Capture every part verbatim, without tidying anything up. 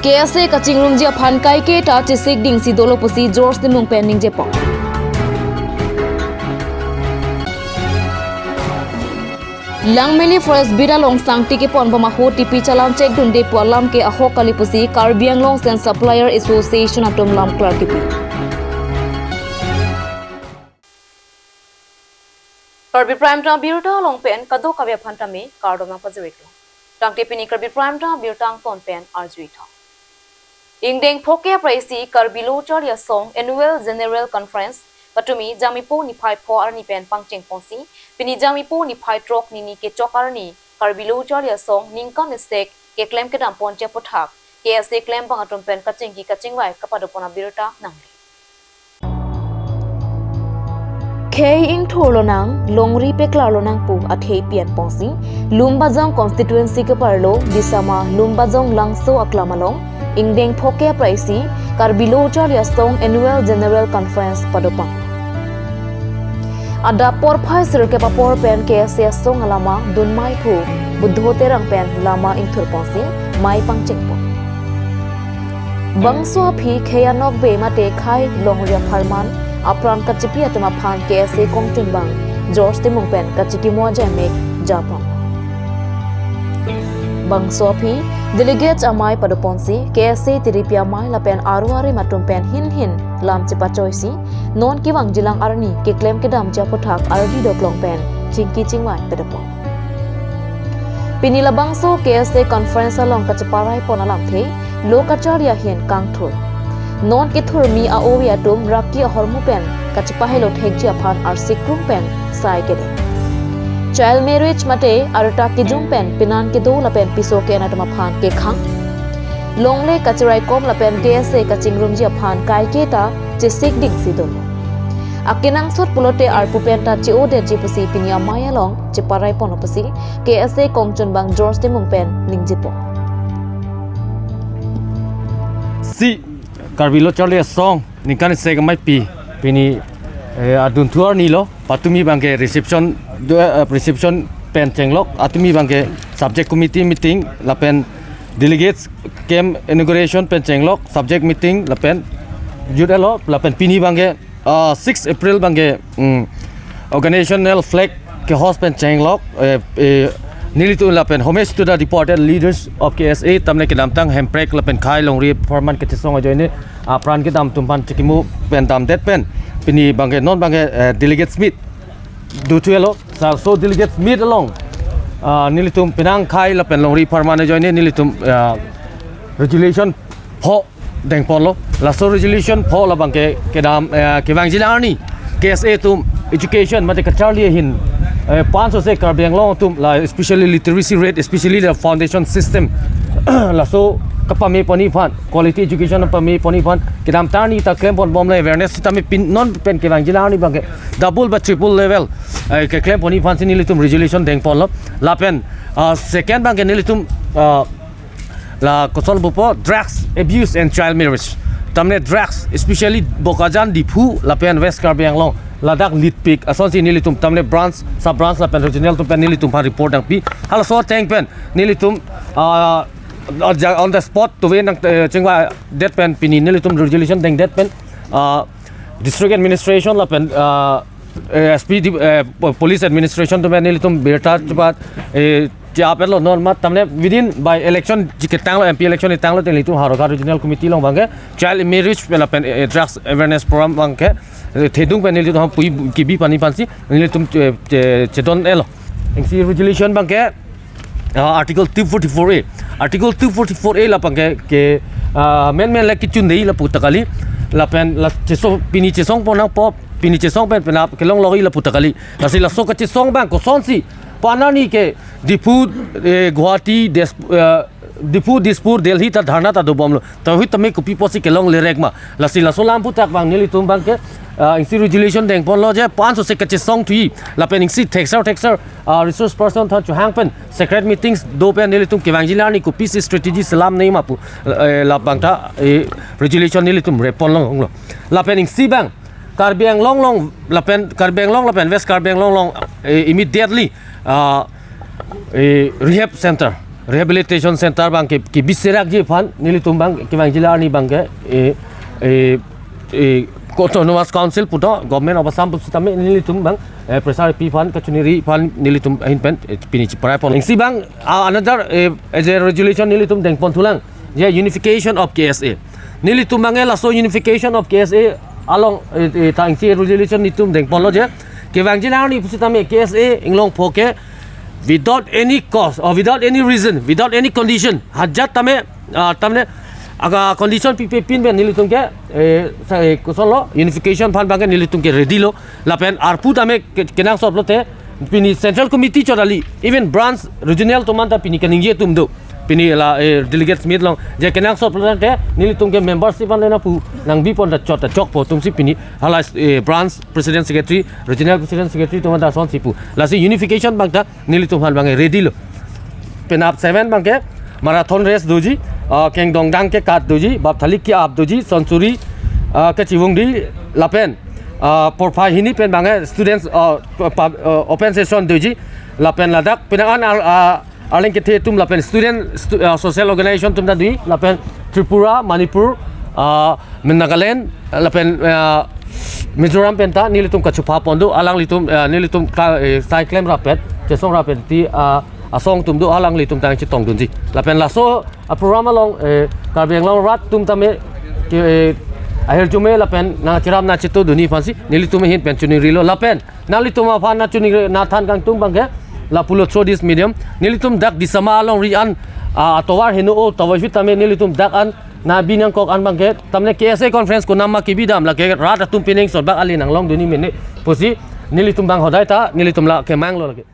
K S A kachingrumji aphan kaiketa chesik dingsi dolo pusi George Timung pen ningjepon. Langmili Forest Beat along sangti kepon bom aho tipi chalan chekdunde pu alam ke ahok kali pusi Karbi Anglong Sand Supplier Association atum lam klartipi. Karbi Prime Time abirta along pen kadokave aphan tame kardom nangpajir-iklo. Tangte pini Karbi Prime Time abirta angton pen arju-iktha. Ingdeng phokep ra isi Karbi Lo Charli Asong Annual General Conference patumi Jangmipo niphai pho arni pen pangchengponsi, pini Jangmipo niphai throk nini kechok arni Karbi Lo Charli Asong ningkan isek keklem kedamponji aphuthak K S A klembang atum pen kachingki kachingvai kapadopon abirta nangli. Khei ingthur lonang, longri peklar lonang pu akhei pian ponsi, Lumbajong constituency keparlo, Disama Lumbajong Langso aklam along, ingdeng phokep ra isi, Karbi Lo Charli Asong Annual General Conference padopon. Adap porphai sirkep apor pen K S A asong alama dunmai phu Buddho Terang pen lama ingthur ponsi mai pangchengpon. Bangso aphi khei anokbe mate khei longri apharman apran kachipi atum aphan K S A kongchunbang George Timung pen kachikimo ajaimek japon. Bangso aphi delegates amei padoponsi K S A tiripi amei lapen aru arim atum pen hin hin lam chepachoisi non kevangjilang arni keklem kedamji aphuthak ardi doklong pen chingki chingvai padopon. Pini labangso K S A conference along kacheparaipon alamthe Lo Kacharli ahin kangthur. Non kethurmi a-ove atum raki ahormu pen kachepahelo thekji aphan arsikrum pen sai kede. Child marriage mate arta kejung pen penan kedo lapen piso ke-en atum aphan kekhang. Longle kachiraikom lapen K S A kachingrumji aphan kaiketa chesik dingsi dolo. Akenangsot pulote arpu penta che-odetji pusi pini amei along cheparaiponlo pusi K S A kongchunbang George Timung pen ningjepon. Si Karbi Lo Charli Asong ningkan isek ameipi pini, eh, adunthu arni lo patumi abangke reception do, eh, reception pen chenglok, atumi abangke subject committee meeting lapen delegates camp inauguration pen chenglok, subject meeting lapen youth elo lapen pini abangke, ah, six April abangke, mm, organizational flag ke-host pen chenglok, eh, eh, nelitum lapen homage to the departed leaders of K S A, tamne kedamtang Hemprek lapen khei longri apharman kachesong ajoine apran kedam atum aphan chikimo pen damdet pen pini abangke non abangke, eh, delegates meet dothulo. Laso delegates meet along, ah, nelitum penang khei lapen longri apharman ajoine nelitum, ah, resolution pho dengponlo. Laso resolution pho labangke kedam, eh, kevangjilang arni K S A atum education mate kacharli ahin, eh, pansose Karbi Anglong atum la especially literacy rate, especially the foundation system laso kapamepon aphan, quality education pamepon aphan kedamtang arni ta klemponbomlo awareness sitame pini non pen kevangjilang arni abangke double ba triple level, eh, keklempon aphansi nelitum resolution dengponlo. Lapen, ah, second abangke nelitum, ah, la koson pupo drugs abuse and child marriage. Tamne drugs, especially Bokajan, Diphu lapen West Karbi Anglong, ladak litpik asonsi nelitum tamne branch, sub branch lapen regional atum pen nelitum aphan report nangpi. Halaso ateng pen nelitum, ah, on the spot tuve nang, eh, chingvadet pen pini nelitum resolution dengdet pen, ah, district administration lapen, ah, eh, S P di, eh, po-, police administration atum pen nelitum birta chepat, eh, che-apetlo non mat tamne within by election ji ketanglo, M P election ketanglo te nelitum Howraghat Regional Committee along abangke child marriage pen lapen, eh, drugs awareness program abangke, eh, thedung pen nelitum puji kebi pon aphansi nelitum, eh, che-, chedon-etlo. Isi resolution abangke, ah, Article two forty-four A. Article two forty-four A labangke ke, ah, amendment le kechun dei lapu ta kali. Lapen la chesong pini chesongpon nangpo, pini chesong pen penap kelong logi lapu ta kali. Lasi laso kachesong abang kosonsi pu arni ke Diphu, eh, Guwahati, Des-, eh, Diphu, Dispur, Delhi ta dharna ta dobomlo. Ta hui tame kopi apotsi kelongle rek ma. Lasi laso alam aphuthak abang nelitum abangke, ah, isi resolution dengponlo je pansose kachesong thuji lapen isi thekser thekser, ah, resource person aphan chohang pen secret meetings do pen nelitum kevangjilang arni kopisi strategy selam nei ma pu, eh, labang ta, eh, resolution nelitum reponlonglo. Lapen isi abang Karbi Anglong along lapen Karbi Anglong lapen West Karbi Anglong along, eh, immediately, ah, eh, rehab center, rehabilitation center abang ke, kebiserakji aphan nelitum abang kevangji la arni abang ke, eh, eh, eh, Autonomous Council pu do, Government of Assam pusitame nelitum abang, eh, pressure pi aphan, kachiningri aphan nelitum ahin pen, eh, pini chiprai pon. Isi abang, ah, another, eh, as a resolution nelitum dengpon thulang, je unification of K S A. Nelitum abang ke laso unification of K S A along, eh, eh, ta isi resolution nelitum dengponlo je, kevangji la arni pusitame K S A Inglongpho ke without any cause or without any reason, without any condition, hajat tame, ah, tamne aga condition pipe pin pen nelitum ke, eh, sa, eh, kosonlo, unification aphan abang ke nelitum ke ready lo, lapen arpu tame ke-, kenangsot lote, pini Central Committee chot kali, even branch regional atum anta pini kaningje atum do. Pini la, eh, delegates meet along je kenangsot lote nelitum ke membership an lena pu nangbi pon ta chot ta chokpo atumsi pini hala, eh, branch president secretary, regional president secretary atum anta asonsi pu. Lasi unification abang ta nelitum aphan abang ready lo. Penap seven abang ke marathon race doji, ah, kengdong dang kekat doji, bap thali ke-ap doji, century, ah, kachivung di lapen, ah, porphai hini pen abang ke students, ah, pa-, pa-, ah, open session doji, lapen ladak penang an al-, ah, arleng kethe atum lapen student, stu-, ah, social organization atum ta doji, lapen Tripura, Manipur, ah, Nagaland, lapen, ah, Mizoram pen ta nelitum kachupha pon do, alanglitum, ah, nelitum ka, eh, sai klem rapet, chesong rapet ti, ah, asong atum do, alanglitum tang chetong dunji. Lapen laso a-program along, eh, Karbi Anglong arat atum tame ke, eh, ahirjume lapen nangcherap nangcheto dunji aphansi nelitum ahin pen chiningrilo, lapen nanglitum aphan nangchiningri nangthan kangtung abang ke lapulo through this medium, nelitum dak Disama alongri an, ah, atovar heno o tovar fit tame nelitum dak an nangbi nangkok an abang ke, tamne K S A conference konat ma kebi dam, lake rat atum pining sotbak ali nanglong dunji mene pusi nelitum abang hodai ta nelitum la kemanglo lake.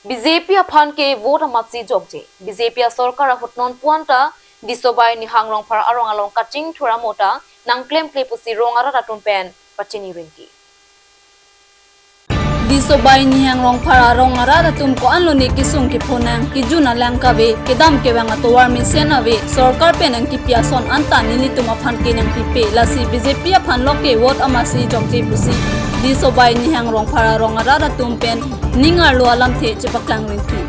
B J P aphan ke vote amatsi jokje. B J P asorkar ahut non pu anta Disobai Nihang Rongphar arong along kachingthur amo ta nangklemkle pusi rong arat atum pen pachini rinti. Disobai Nihang Rongphar arong arat atum ko-an lone kesung kephonang, kejun alang kave, kedam kevang atovar mesen ave, sorkar pen nangkipi ason anta nelitum aphan ke nangpipe, lasi B J P aphan lo ke vote amatsi jokje pusi Disobai Nihang Rongphar arong arat atum pen ning arlo alamthe chepaklang rinti.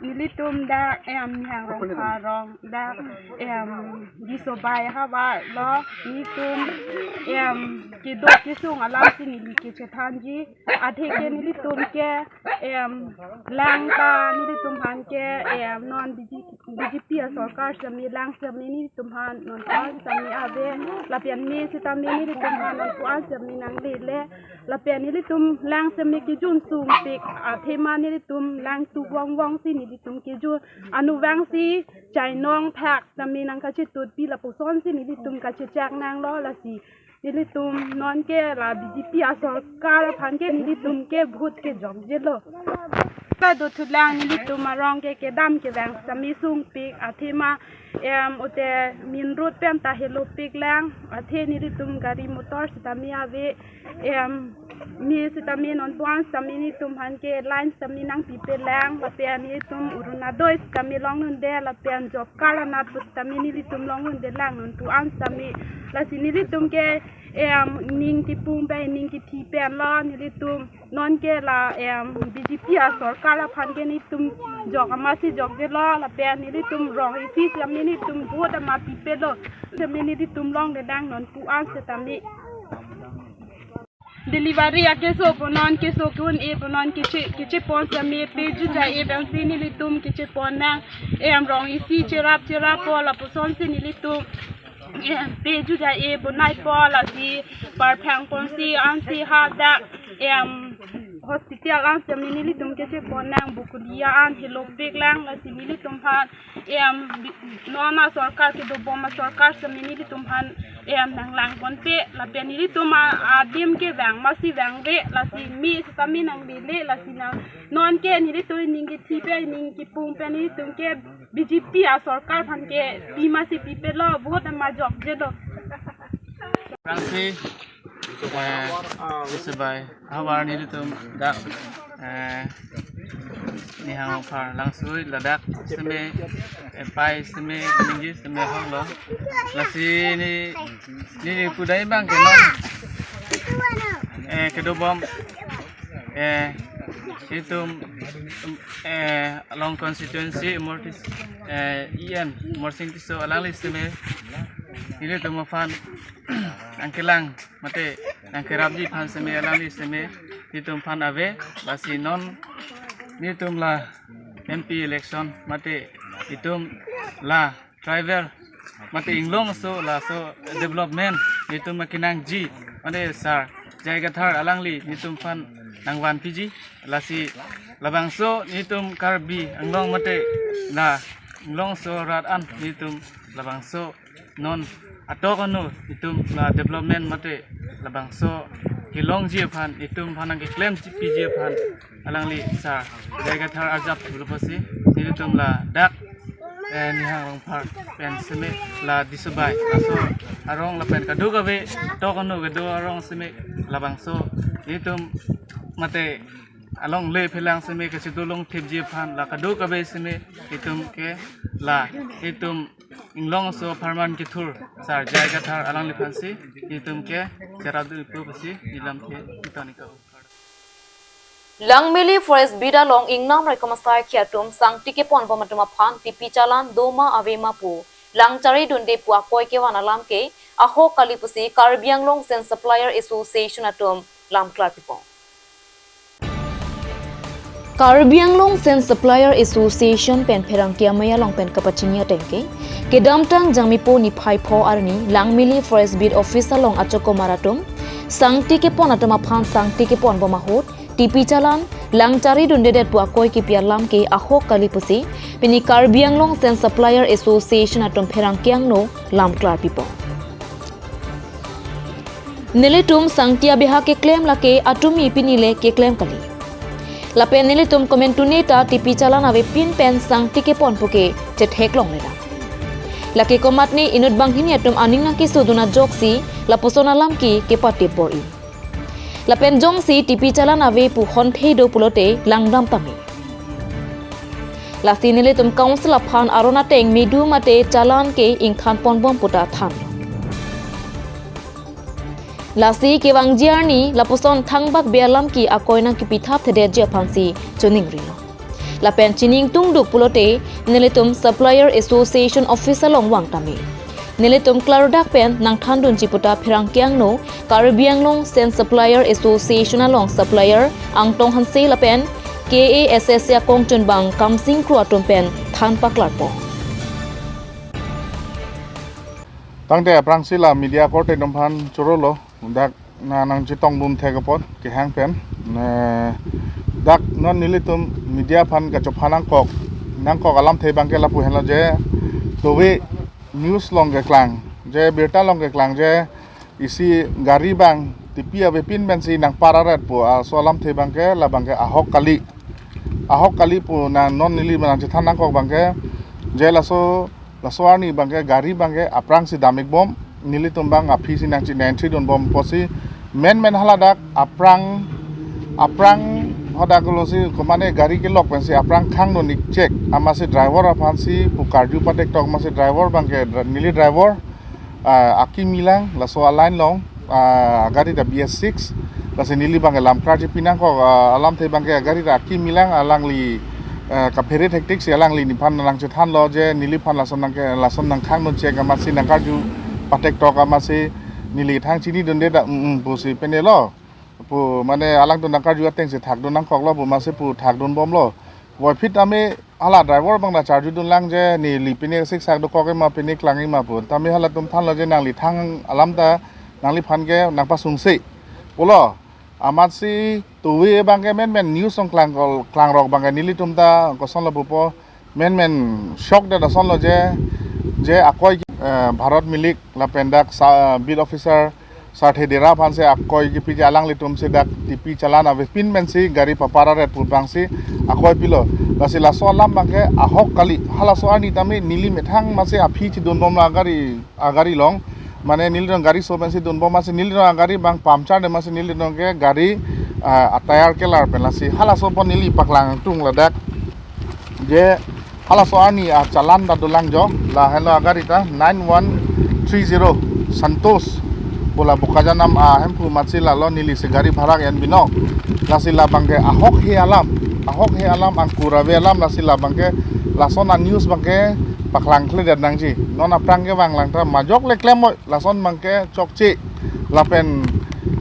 Nelitum dak, em, Nihang Rongphar arong dak, em, Disobai havar lo, nelitum, em, kedo kesung alamsi neli kechethanji, atheke nelitum ke, em, lang ta nelitum aphan ke, em, non B J P, B J P asorkar sitame lang sitame nelitum aphan non pu-an sitame ave, lapen me sitame nelitum aphan non pu-an sitame nanglele, lapen nelitum lang sitame kejun sungpik athema nelitum lang tu vongvong si nelitum kejun, anuvang si chainong phak sitame nangkachetutpi lapusonsi nelitum kachechak nanglo, lasi nelitum non ke la B J P asorkar aphan ke nelitum ke vote ke jokjelo. Kadothulang nelitum arong ke kedam kevang sitame sungpik athema, em, ote main road pen ta helopik lang, athe nelitum gari motor sitame ave, em, me sitame non pu-an sitame nelitum aphan ke line sitame nangpipe lang, lapen nelitum Orunodoi sitame longdunde, lapen job card anat pu sitame nelitum longdunde lang non pu-an sitame, lasi nelitum ke, em, ning kipung pen ning kithi pen lo nelitum non ke la, em, B J P asorkar aphan ke nelitum jok amatsi jokjelo, lapen nelitum rong isi sitame nelitum vote amat pipelo, sitame nelitum longdedang non pu-an sitame. Delivery akeso punon, keso kun e punon, keche, kechepon sitame pe juja e pensi nelitum kechepon nang, em, rong isi cherap cherappo lapusonsi nelitum, em, pe juja e bonaipo, lasi parphang ponsi ansi hadak, em, hospital an sitame nelitum kechepon nang, Bokolia an helopik lang, lasi nelitum aphan, em, bi-, non asorkar kedobom asorkar sitame nelitum aphan, em, nanglang ponpe, lapen nelitum a-, adim kevang amatsi vangve, lasi me sitame nanglele, lasi nang non ke nelitum ning kithi pen ning kipung pen nelitum ke B J P asorkar aphan ke pi amatsi pipelo, vote amat jokjelo. Rangsi, eh, Disobai havar nelitum dak, eh, Nihang Rongphar langsui ladak sitame, eh, pai sitame, ninggi sitame honglo. Lasi ne, ne pudai abang ke non, eh, kedobom, eh, itum, eh, along constituency Mortis, eh, E M Morsing Tisso alangli seme, ilitum aphan nangkelang mate nangkerapji aphan seme alangli seme itum aphan ave, lasi non itum la M P election mate itum la tribal mate inglong aso laso development itum akenangji mate Sar J I Kathar alangli itum aphan nangvanpiji, lasi labangso itum Karbi Anglong mate la inglong aso rat an itum labangso non atok ano itum la development mate labangso kelongji aphan itum aphan nangkeklemji aphan alangli Sar J I Kathar arjap thulo pusi itum ladak, eh, Nihang Rongphar pen seme la Disobai laso arong lapen kadokave atok ano kedo arong seme labangso itum mate along le phelang seme kachedolong thepji aphan la kadokave seme itum ke la itum inglong aso apharman kethur Sar J I Kathar alangliphansi itum ke cherap dun ipu pusi ilamthe itan ika. Langmili Forest Beat along ingnam raikom asai akhei atum sangti keponbom atum aphan tipi chalan doma ave ma pu langchari dunde pu akoi kevan alam ke ahok kali pusi Karbi Anglong Sand Supplier Association atum lamklar pipon. Karbi Anglong Sand Supplier Association pen pherangke amei along pen kapachini ateng ke, kedamtang Jangmipo niphai pho arni Langmili Forest Beat Office along achokomar atum sangti kepon atum aphan sangti keponbom ahut tipi chalan langchari dundedet pu akoi kipi alam ke ahok kali pusi pini Karbi Anglong Sand Supplier Association atum pherangke angno lamklar pipon. Nelitum sangti abeha keklem lake atumi pini le keklem kali. Lapen nelitum komentune ta tipi chalan avepin pen sangti kepon puke chethek longledam. Lake komatne inut banghini atum aning nangkesodun ajoksi lapuson alam ke kepatip bor-i. Lapen jongsi tipi chalan ave pu honthe do pulote langdam tame. Lasi nelitum council aphan aron ateng medu mate chalan ke ingthan ponbom puta than. Lasi kevangji arni lapuson thangbak be alam ke akoi nangkipithap thedetji aphansi choningrilo. Lapen chining tungduk pulote nelitum Supplier Association Office along vang tame. Nelitum klardak pen nangthandunji puta pherangke angno Karbi Anglong Sand Supplier Association along supplier Angtong Hanse lapen K A S S A akongchunbang Kamsing Kro atum pen than paklarpo. Tangte aphrangsi la media korte atum aphan chorolo, dak na nangchetongdun thek apot kehang pen. Ne, dak non nelitum media aphan kachopha nangkok, nangkok alamthe abangke lapu henlo je, tove news along keklang je, birta along keklang je, isi gari abang tipi avepin pensi nangpar aret pu aso alamthe abangke, labangke ahok kali. Ahok kali pu na non neli nangchethan nangkok abangke, je laso, laso arni abangke gari abangke aphrangsi dam-ikbom, nelitum abang aphisi nangchi nangchidunbom pusi, menmen haladak aphrang, aphrang hadak losi komane gari kelok pensi aphrang khangdun-ik chek amatsi driver aphansi pu karju patektok amatsi driver abangke dra-, neli driver, ah, akimi lang laso a-line along, ah, gari ta B S six, lasi neli abangke lamklarji pi nangkok, ah, alamthe abangke gari ta akimi lang alangli, eh, kaphere thektik si alangli nephan nangchethanlo je neliphan lason nangke, lason nangkhangdun chek amatsi nangkarju patektok amatsi neli thang chinidunde ta, mm, mm, pusi penelo. Pu mane alangtum nangkarju atengsi thakdun nangkoklo pu amatsi pu thakdunbomlo. Voiphit tame hala driver abang ta charjudun lang je neli pine siksak dokok-ik ma, pine klang-ik ma pu. Tame halatum thanlo je nangli thang alam ta nangliphan ke nangpasungse pulo. Amatsi tove abangke menmen news along klang, klangrok abangke nelitum ta kosonlo pupo, menmen shock det asonlo je, je akoi, eh, Bharat Milik lapen dak sa-, beat officer Sarthe Dera aphansi akoi kipiji alanglitumsi dak tipi chalan avepin pensi gari papar aret pu abangsi akoi pilo. Lasi laso alam abangke ahok kali. Halaso arni tame neli methang amatsi aphi chidunbomlo agari, agari along. Mane neli along gari so pensi dunbom amatsi neli along agari abang puncture de amatsi neli along ke gari, ah, a-tyre kelar pen lasi halaso apot neli paklang tung ladak. Je halaso arni achalan ta dolang jo, lahenlo agari ta nine one three zero Santosh. Bola Bokajan ahem pu matsi lalo neli si gari bhara en binong. Lasi labangke ahok he alam, ahok he alam angkur ave alam lasi labangke lason a-news bangke paklangkledet nangji. Non aphrang kevang lang ta majok le klem oi, lason bangke chokche. Lapen,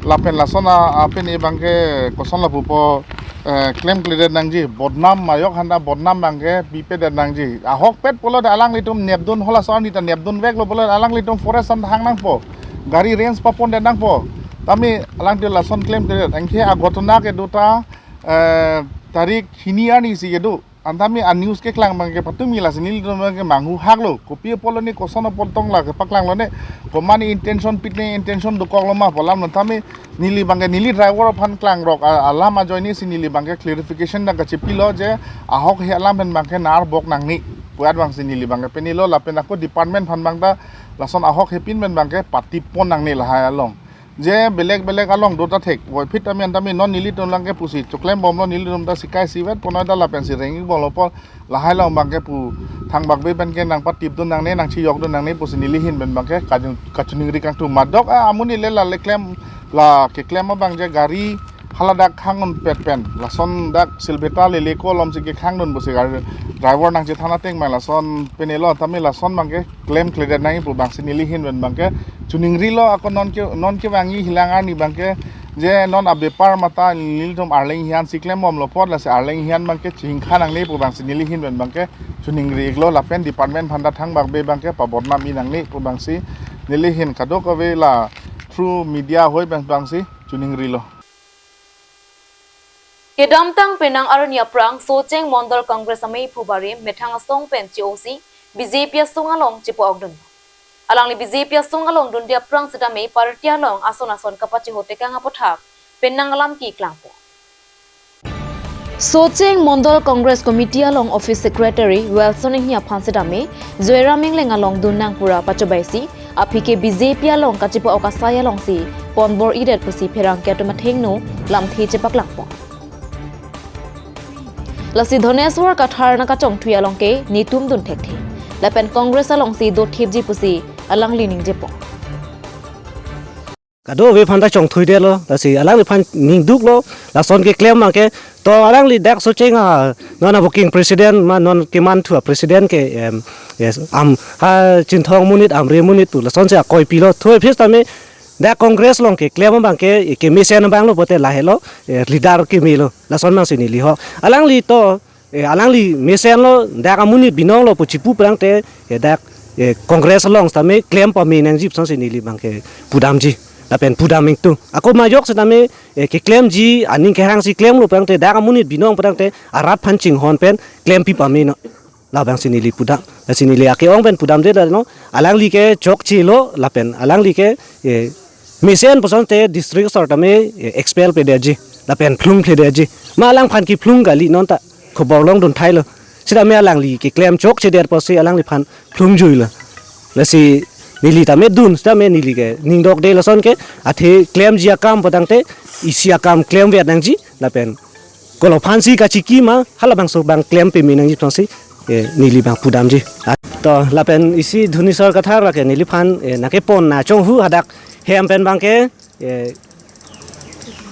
lapen lason a, apen e bangke koson lapupo, eh, klemkledet nangji, bodnam majok handa bodnam bangke bipedet nangji. Ahokpet pulo de alanglitum nepdun hola son nita nepdunveklo pulo de alanglitum forest an thang nangpo. Gari range papondet nangpo. Tame alangtum lason klemkledet. Anke a-ghotona kedo ta, eh, tarik hini arni si kedo. Antame a-news keklang bangke patumi lasi nelitum bangke manghu haklo. Kopi apotlo ne koson apot tong la kepaklang lo ne. Komat ne intention pit ne intention dokok lo ma pu alam lo tame neli bangke neli driver aphan klangrok a-, alam ajoine si neli bangke clarification ta kachepilo je ahok he alam pen bangke narbok nangne. Puat bang si neli bangke penilo lapen ako department aphan bang ta lason ahok he pin pen bangke patipon nangne lahai along. Je belek belek along do ta thek. Voiphit tame antame non nelitum langke pusi choklem bomlo nelitum ta sikai sivet ponoi ta lapen si rengik bomlo pol lahai along bangke pu thangbak be pen ke nangpatipdun nangne nangchiyokdun nangne pusi neli ahin pen bangke kachun-, kachiningri kangtung madok a amonit le la le klem la keklem abang je gari haladak khang unpet pen lason dak Silveta lele ko alom si kekhangdun pusi gari driver nangchethan ateng mai lason penilo tame lason bangke klemkledet nangji pu bangsi neli ahin pen bangke chiningrilo ako non ke non kevangji helang arni bangke je non abepar mata nelitum Arleng hian si klem bomlo apot lasi Arleng hian bangke chingkha nangne pu bangsi neli ahin pen bangke chiningri iklo lapen department aphan ta thangbak be bangke pabodnam i nangne pu bangsi neli ahin kadokave la through media ahoi pen bangsi chiningrilo. Kedamtang penang arni aphrang Socheng Mondol Congress amei phu barim methang asong pen che-osi B J P asong along chepu-okdun. Alangli B J P asong along dunde aphrang setame party along ason ason kapachehotekang aputhak penang alam keklangpo. Socheng Mondol Congress Committee along Office Secretary Wilson Enghee aphan setame Joyram Engleng along dun nang pura pachobaisi, aphi ke B J P along kachepu-ok asai alongsi ponbor-idet pusi pherangke atum athengno lamthe chepaklangpo. Lasi Dhaneswar Kathar nangkachongthui along ke netum dun thekthe. Lapen Congress alongsi dothipji pusi alangli ningjepo. Kadokave aphan ta chongthuidetlo, lasi alangliphan ningduklo, lason keklem abangke, to alangli dak Socheng a, non a-working president, ma non kemanthu a-president ke, em, yes, am, ha, Chinthong amonit, Amri amonit pu, lasonsi akoi pilo, thoi phis tame, dak Congress along keklem abangke, kemesen abang lo pote lahelo, eh, leader kemelo, lason bangsi neli ho. Alangli to, eh, alangli mesenlo, dak amonit binonglo pu chepu phrangte, eh, dak, eh, Congress along setame klem pame nangji pu asonsi neli bangke pudamji. Lapen pudam ingtung. Ako majok setame, eh, keklemji, aning kehangsi klemlo phrangte, dak amonit binong phrangte, arat aphan chinghon pen, klempi pame non. Labangsi neli pudam. Lasi neli ake-ong pen pudamde dano. Alangli ke chokchelo, lapen alangli ke, eh, mesen pu asonte district asor tame, eh, expel pedetji, lapen phlung pedetji. Ma alangphan kephlung kali non ta khobor longdun thailo. Setame alangli keklem chokchedet pusi alangliphan phlungjuilo. Lasi neli tame dun, setame neli ke ningdokde lason ke, athe klemji akam pu tangte, isi akam klemvet nangji, lapen kolo aphansi kachiki ma, halabangso abang klem pame nangji pu asonsi, eh, neli bang pudamji. Ah, to, lapen isi Dhaneswar Kathar lake neliphan, eh, nangkepon nangchonghu hadak hem pen bangke, eh,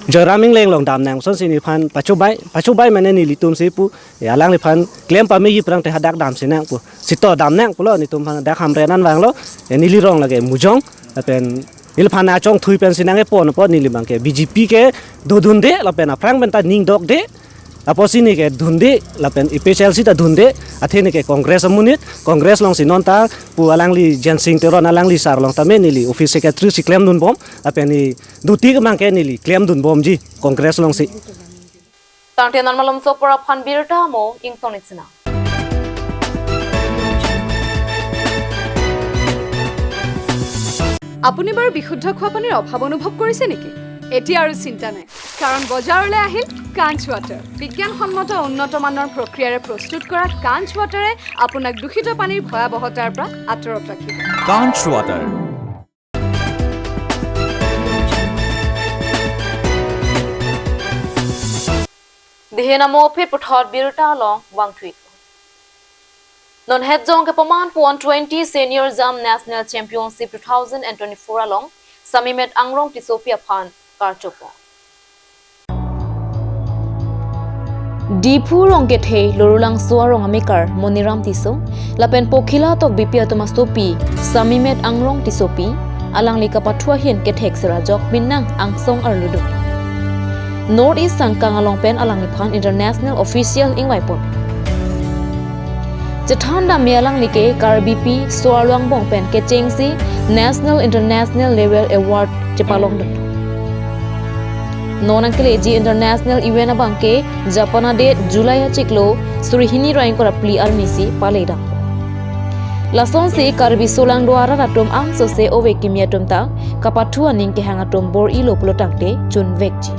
Joyram Engleng along damnang pu asonsi neliphan pachobai, pachobai mane nelitumsi pu, eh, alangliphan klem pameji phrangte hadak damsinang pu. Sito damnang pulo netum aphan dak Hamren an vanglo, eh, neli rong lake Mujong, lapen neliphan nangchongthui pensi nangkepon apot neli bangke B J P ke dodunde lapen aphrang pen ta ningdokde. Apotsi ne ke dunde, lapen A P H L C ta dunde, athe ne ke Congress amonit, Congress alongsi non ta pu alangli Jensing Teron alangli sar along tame neli office secretary si klemdunbom, lapen ne duti kemang ke neli klemdunbomji Congress alongsi. Tangte non malom sopor aphan birta mo ingtong nitsina. আপুনি বাৰু বিশুদ্ধ খোৱা পানীৰ অভাৱ অনুভৱ কৰিছে নেকি? এতিয়া আৰু চিন্তা নাই, কাৰণ বজাৰলৈ আহিল কাঞ্চ ৱাটাৰ। বিজ্ঞানসন্মত উন্নত মানৰ প্ৰক্ৰিয়াৰে প্ৰস্তুত কৰা কাঞ্চ ৱাটাৰে আপোনাক দূষিত পানীৰ ভয়াৱহতাৰ পৰা আঁতৰত ৰাখিব। Kanch Water. Dihe namo aphi puthot birta along vangthuik. Non het jong kepaman pon twenty Senior Jump National Championship two thousand and twenty-four along Samimet Angrong Tissopi aphan karchopon. Diphu rong kethe Lorulangso arong amekar Moniram Tisso lapen Pokhila Tokbipi atum asopi Samimet Angrong Tissopi alangli kapathu ahin kethek sera ajok pinnang angsong arlu do. North East sangkang along pen alangliphan international official ingvaipon. Chethan dam me alangli ke Karbipi so-arlo angbong pen kechengsi national international level award chepalongdun. Non nangkeleji international event abang ke Japan adet July achiklo suri hini ra ingkoi ra phli arni si paledam. Lasonsi Karbi solangdo arat atum angsose ove kimi atum ta kapathu aning kehang atum bor-ilo pulotangte chunvekji.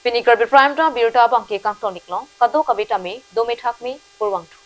Pini Karbi Prime Time abirta abang ke kangton-iklong, kadokave tame dome thakme, kurvangthu.